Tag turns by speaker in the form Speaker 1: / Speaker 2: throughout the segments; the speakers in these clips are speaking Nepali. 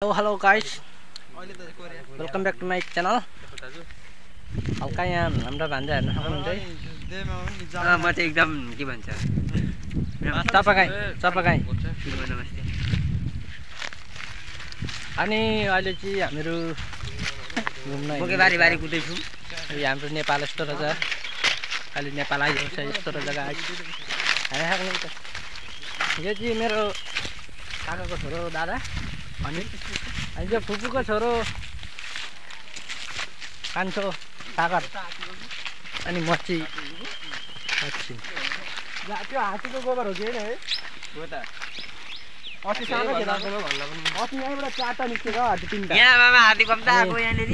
Speaker 1: Hello guys, welcome back to my channel. हल्का यहाँ हाम्रो भान्जा हेर्न सक्नुहुन्छ है।
Speaker 2: म चाहिँ एकदम के भन्छ
Speaker 1: चपागाई
Speaker 2: नमस्ते।
Speaker 1: अनि अहिले चाहिँ हामीहरू घुम्न
Speaker 2: बोकेबारी बारी कुदैछु।
Speaker 1: हाम्रो नेपाल यस्तो रहेछ। अहिले नेपाल आइरहेको छ यस्तो रहेछ गाइस। यो चाहिँ मेरो काकाको छोरो दादा अनि यो फुपूको छोरो कान्छो सागर अनि म चाहिँ त्यो हात्तीको गोबर हो कि होइन है?
Speaker 2: हो त
Speaker 1: अस्ति सानो खेला अस्ति यहीँबाट चारवटा निस्केको हात्ती तिनवटा।
Speaker 2: यहाँ मामा हात्ती कम त आएको यहाँनिर।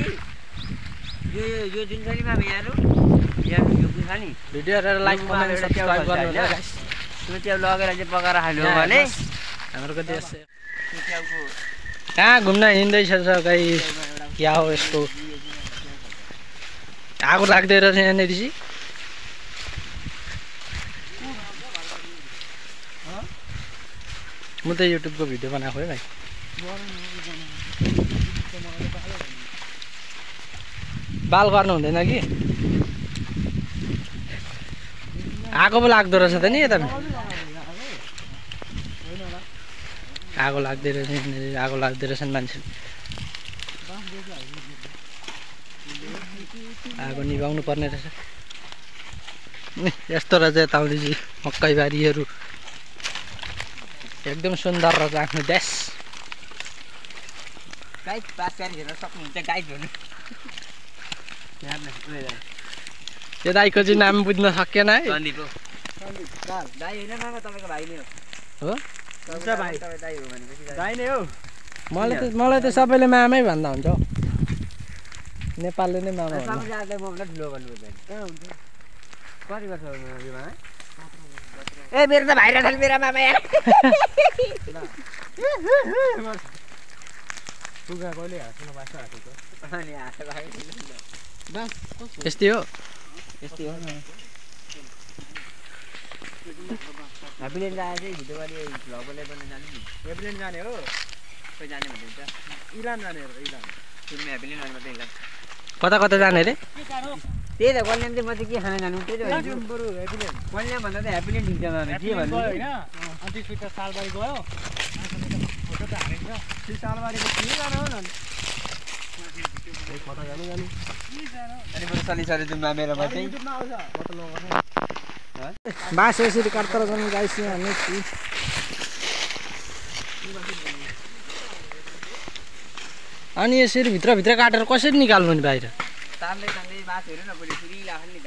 Speaker 2: यो जुन छ नि मामा यहाँ यो छ नि
Speaker 1: भिडियो हेरेर लाइक कमेन्ट सब्स्क्राइब गर्नु होला गाइस।
Speaker 2: त्यो च्याउ लगेर चाहिँ पकाएर खानु भने
Speaker 1: हाम्रो देश कहाँ घुम्न हिँड्दैछ गाइस? क्या हो यस्तो आगो लाग्दै रहेछ यहाँनिर चाहिँ। म त युट्युबको भिडियो बनाएको है भाइ। बाल गर्नु हुँदैन कि आगो पो लाग्दो रहेछ त नि यता आगो लाग्दै रहेछ यहाँनिर। आगो लाग्दै रहेछन् मान्छे। आगो निभाउनु पर्ने रहेछ। यस्तो रहेछ यताउति चाहिँ मकैबारीहरू एकदम सुन्दर रहेछ आफ्नो देश।
Speaker 2: गाइस पासकारी हेर्न सक्नुहुन्छ गाइस भन्नु।
Speaker 1: यो दाइको चाहिँ नाम बुझ्न सकेन है।
Speaker 2: सन्दीप हो। दाइ होइन मामा तपाईँको भाइ नै हो।
Speaker 1: हो
Speaker 2: हुन्छ भाइ तपाईँ दाइ हो भनेपछि
Speaker 1: दाइ नै हो। मलाई त सबैले मामै भन्दा हुन्छ हौ। नेपालले नै मामा भन्छ।
Speaker 2: सबैले मबाट ठुलो भन्नुपर्दैन। कहाँ हुन्छ कति वर्ष हो यो मामा? ए मेरो त भाइ रहेछ मेरो मामा यार।
Speaker 1: पुगा कहिले हाँस्नु बास्छ हाँसेको
Speaker 2: अनि हाँस भाइ
Speaker 1: बस यस्तै हो।
Speaker 2: यस्तै हो। ह्याप्पील्यान्ड जाने चाहिँ भिडियो गरी भ्लगले पनि जाने नि।
Speaker 1: ह्याप्पील्यान्ड जाने हो।
Speaker 2: खोइ जाने भन्नुहुन्छ
Speaker 1: इलान जाने हो इलान।
Speaker 2: सुरुमा ह्याप्पील्यान्ड जाने मात्रै इलान।
Speaker 1: कता कता जाने रे?
Speaker 2: त्यही त कल्याण चाहिँ म चाहिँ के खाना जानु त्यही त
Speaker 1: बरु ह्याप्पील्यान्ड
Speaker 2: कल्याण भन्दा त ह्याप्पील्यान्ड ठिक छ मामा के भन्नु
Speaker 1: होइन। अन्ति सुइटा सालबारी गयो फोटो त हालेको छ। सालबारीको के जानु हो न कता जानु
Speaker 2: अनि बरु सली जुम्मा मेरोमा चाहिँ
Speaker 1: बास यसरी काट्तर गर्नु गाइस हामी। अनि यसरी भित्रभित्र काटेर कसरी निकाल्नु नि बाहिर?
Speaker 2: तान्दै तान्दै बास हेर्नु न बरु सुरी लाग्छ नि त।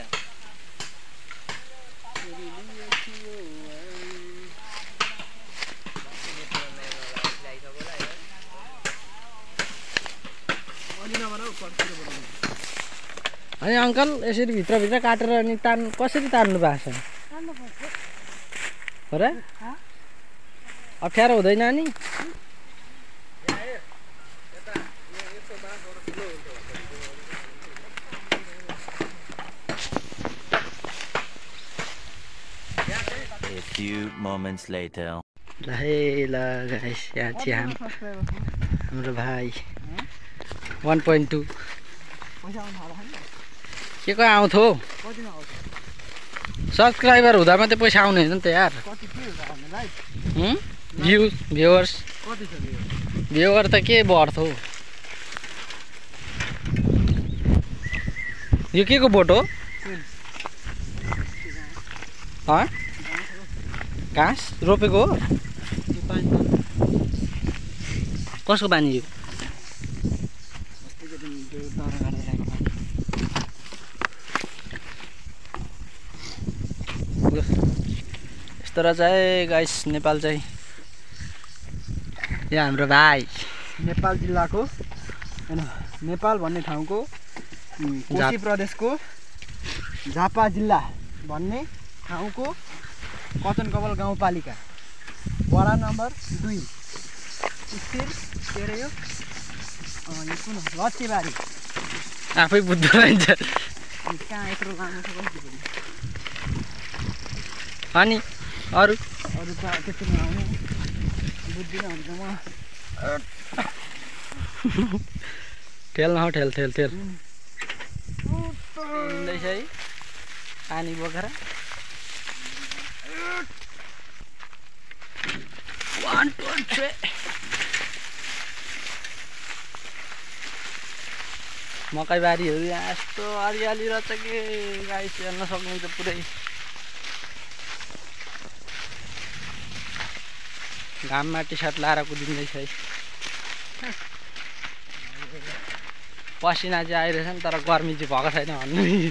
Speaker 1: अनि अङ्कल यसरी भित्रभित्र काटेर अनि कसरी तान्नु भएको छ हो र? अप्ठ्यारो हुँदैन नि?
Speaker 3: A few moments later.
Speaker 1: ल गाइस यहाँ चाहिँ हाम्रो भाइ 1.2 के को आउँथ्यो? सब्सक्राइबर हुँदा मात्रै पैसा आउने होइन नि त यार। भ्युवर त के बढ्थ्यो? यो के को बोट हो? घाँस रोपेको हो? कसको बानी यो? यस्तो रहेछ है गाइस नेपाल चाहिँ। यहाँ हाम्रो भाइ नेपाल जिल्लाको होइन नेपाल भन्ने ठाउँको कोशी प्रदेशको झापा जिल्ला भन्ने ठाउँको कचनकवल गाउँपालिका वडा नम्बर 2 स्थिर के अरे यो कुन लट्टेबारी आफै बुझ्दो रहेछ।
Speaker 2: कहाँ यत्रो लामो छ
Speaker 1: अनि अरू
Speaker 2: त त्यस्तो नआउने बुझ्दिनँ हुन्छ म।
Speaker 1: ठेल न ठेल ठेल ठेल हिँड्दैछ है पानी बोकेर 1 2 3 मकै बारीहरू यहाँ यस्तो हरियाली रहेछ कि गाइस हेर्न सक्नुहुन्छ पुरै घाममा टी सर्ट लाएर कुदिँदैछ है पसिना चाहिँ आइरहेछ नि तर गर्मी चाहिँ भएको छैन भन्नु नि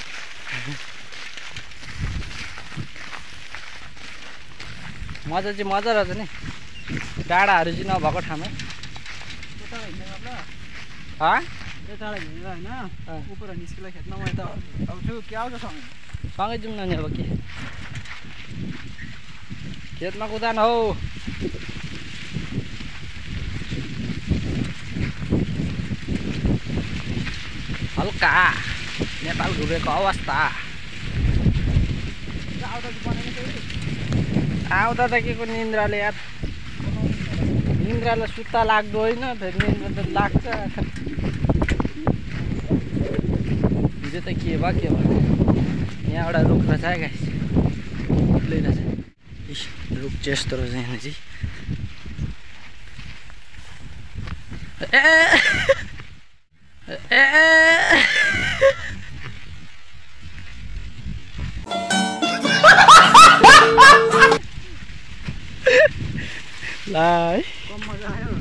Speaker 1: मजा चाहिँ मजा रहेछ नि डाँडाहरू चाहिँ नभएको ठाउँमा
Speaker 2: ऊपर निस्किला खेतमा म त आउँछु के आउँछ
Speaker 1: सँगै जाउँ न नि अब के खेतमा कुदान हौ हल्का नेपाल घुमेको अवस्था आउँदा त के को निन्द्राले यार निन्द्रालाई सुत्ता लाग्दो होइन फेरि निन्द्रा त लाग्छ हिजो त के भयो यहाँ एउटा रुख रहेछ है गाइस उक्लै रहेछ रुख चाहिँ यस्तो रहेछ यहाँ चाहिँ ला है
Speaker 2: मजा आयो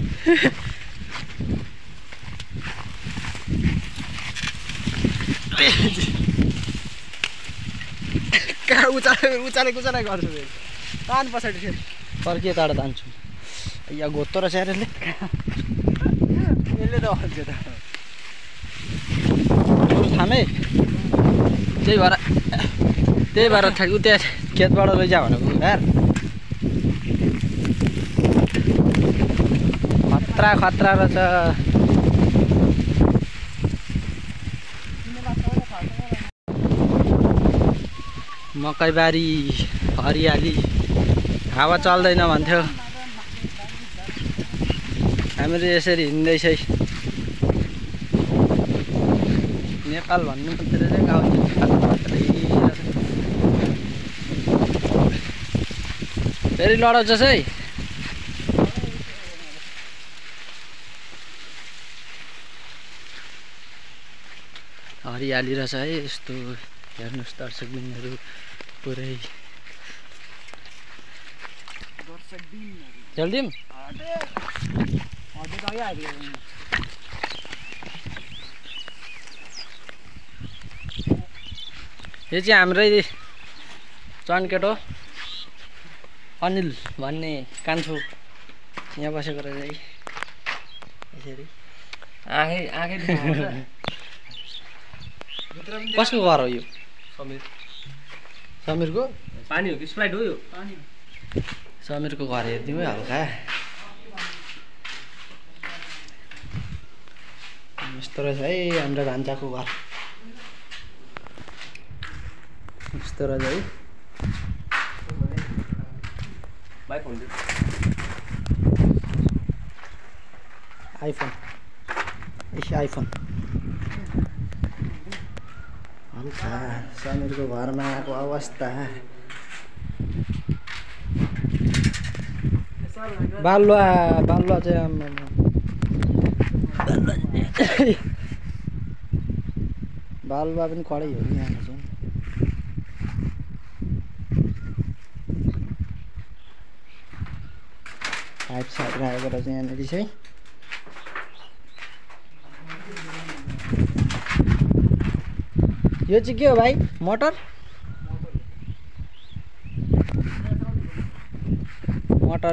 Speaker 2: कहाँ उचाले गर्छु तान पछाडि फेरि
Speaker 1: फर्किए टाढा तान्छु यहाँ घोत्तो रहेछ यार यसले
Speaker 2: त अल्झ्यो त
Speaker 1: थामे त्यही भएर उता खेतबाट लैजा भनेको यार खतरा रहेछ मकैबारी हरियाली हावा चल्दैन भन्थ्यो हामीहरू यसरी हिँड्दैछ नेपाल भन्नु मात्रै चाहिँ गाउँ फेरि लडाउँछस् है हरियाली रहेछ है यस्तो हेर्नुहोस् दर्शकबिनहरू पुरै जल्दिम यो चाहिँ हाम्रै चन्केट हो अनिल भन्ने कान्छो यहाँ बसेको रहेछ है यसरी आँखै कसको घर हो यो समीरको
Speaker 2: पानी हो कि स्प्राइट हो यो
Speaker 1: समीरको घर हेरिदिउँ है हल्का यस्तो रहेछ है हाम्रो भान्जाको घर यस्तो रहेछ है आइफोन हल्का समीरको घरमा आएको अवस्था बालुवा चाहिँ बालुवा पनि कडै हो नि यहाँ चाहिँ पाइप साइप राखेको रहेछ यहाँनिर चाहिँ यो चाहिँ के हो भाइ मोटर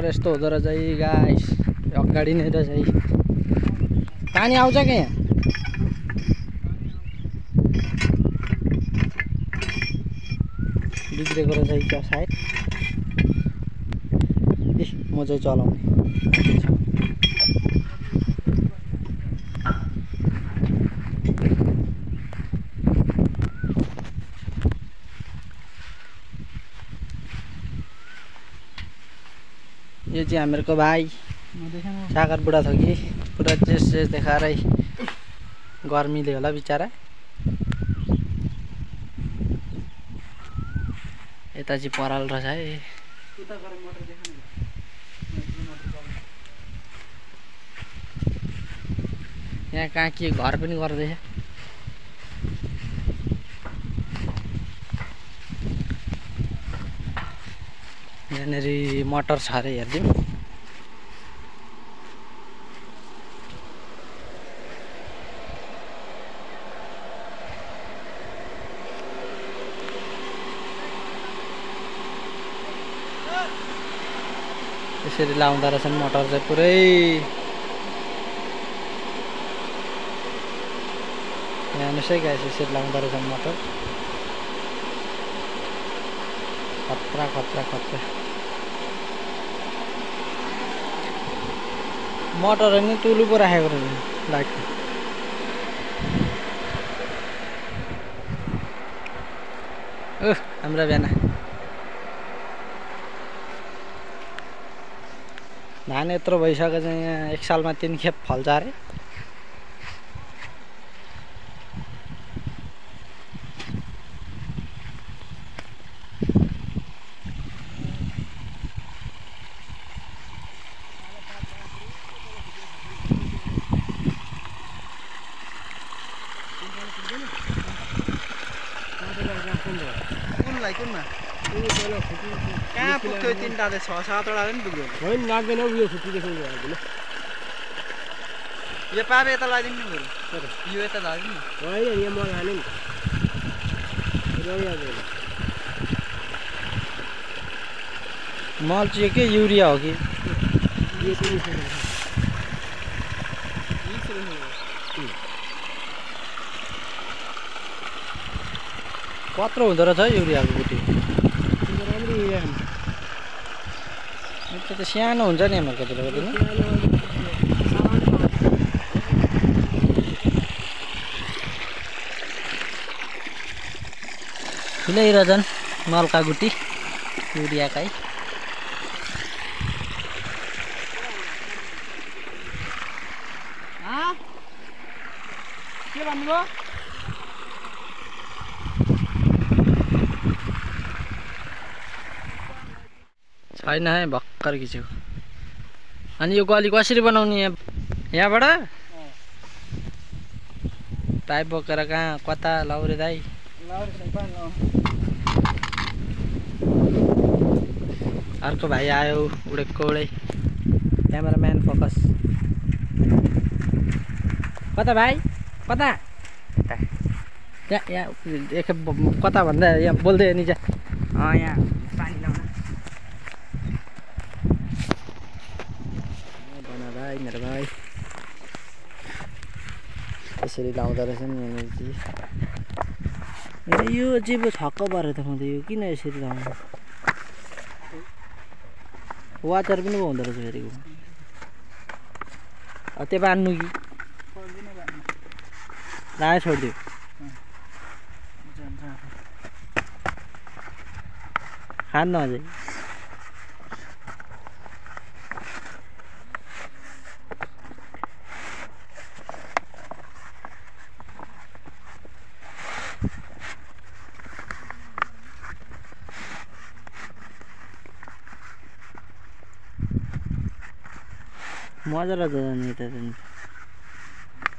Speaker 1: यस्तो हुँदो रहेछ है गाइस अगाडि नै रहेछ है पानी आउँछ क्या यहाँ बिग्रेको रहेछ क्या सायद म चाहिँ चलाउने यो चाहिँ हामीहरूको भाइ सागर बुढा थकी पुरा चेस्ट देखाएरै गर्मीले होला बिचारा। यता चाहिँ पराल रहेछ है। यहाँ कहाँ के घर पनि गर्दैछ। यहाँनिर मटर छ अरे हेरिदिउँ। यसरी लाउँदा रहेछन् मटर चाहिँ पुरै। यहाँ हेर्नुहोस् है गाइस, यसरी लाउँदा रहेछन् मटर। खतरा खतरा खतरा मटर नि तुलु पो राखेको रहेछ लाइटको। ओह हाम्रो बिहान धान यत्रो भइसक्यो चाहिँ यहाँ 1 सालमा 3 खेप फल्छ अरे। कहाँ पुग्थ्यो 3टा त 6-7 वटा पनि पुग्यो।
Speaker 2: होइन लाग्दैन उयो छुट्टी देखाउनु लाग्दैन।
Speaker 1: यो पाबे यता लगाइदिनु नि बरु। यो यता लगाइदिनु।
Speaker 2: होइन यहाँ मल हाल्यो नि।
Speaker 1: मल चाहिँ के युरिया हो कि?
Speaker 2: यो पनि छ।
Speaker 1: कत्रो हुँदो रहेछ युरियाको गुटी? त्यो त सानो हुन्छ नि हाम्रो कतिले गर्दैन। ठुलै रहेछन् मलका गुटी युरियाकै।
Speaker 2: के भन्नुभयो?
Speaker 1: छैन है भर्खर खिच्यो। अनि यो गली कसरी बनाउने यहाँबाट? पाइप बोकेर कहाँ कता लाउरे दाइ? अर्को भाइ आयो उडेको उडै। Cameraman focus. कता भाइ कता? यहाँ एकखेप कता भन्दा यहाँ बोल्दै नि जा।
Speaker 2: यहाँ पानी लाउन।
Speaker 1: भाइ मेरो भाइ यसरी लाउँदो रहेछ नि यहाँनिर चाहिँ। यो चाहिँ छक्क परेर देखाउँदै यो किन यसरी लाउनु? वाचर पनि पो हुँदो रहेछ फेरि। त्यो बान्नु कि रायो छोडिदियो। खान्न अझै। मजा रहेछ नि यता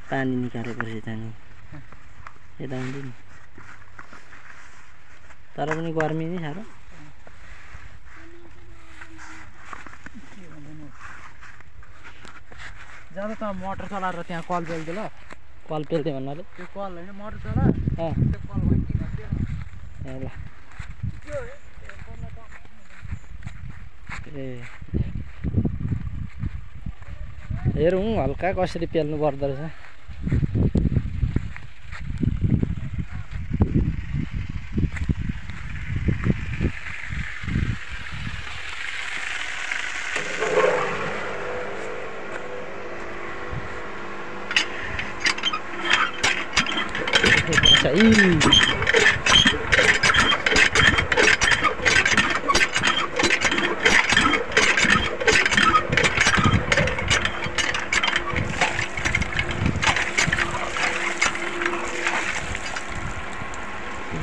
Speaker 1: पानी निकालेपछि त नि यता आउँदै नि। तर पनि गर्मी नि साह्रो।
Speaker 2: जाँदा त मोटर चलाएर त्यहाँ कल पेल्थ्यो ल।
Speaker 1: कल पेल्थ्यो भन्नाले
Speaker 2: त्यो कल होइन मोटर चला।
Speaker 1: अँ
Speaker 2: त्यो कल भन्ने
Speaker 1: ल ए हेरौँ हल्का कसरी पेल्नु पर्दो रहेछ।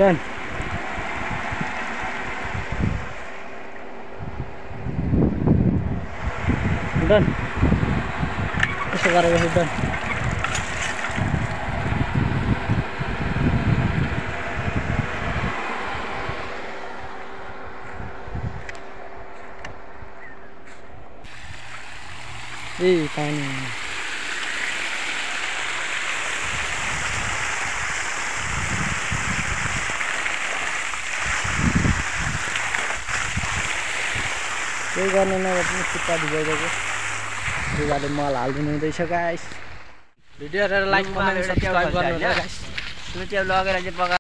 Speaker 1: डन डन यसो गरेर डन ए पानी केही गर्ने नभए पनि खुट्टा भिजाइदिएको लुगाले मल हालिदिनु हुँदैछ गाइस भिडियो हेरेर लाइक कमेन्ट सब्सक्राइब गर्नु होला गाइस
Speaker 2: त्यो लगेर चाहिँ पका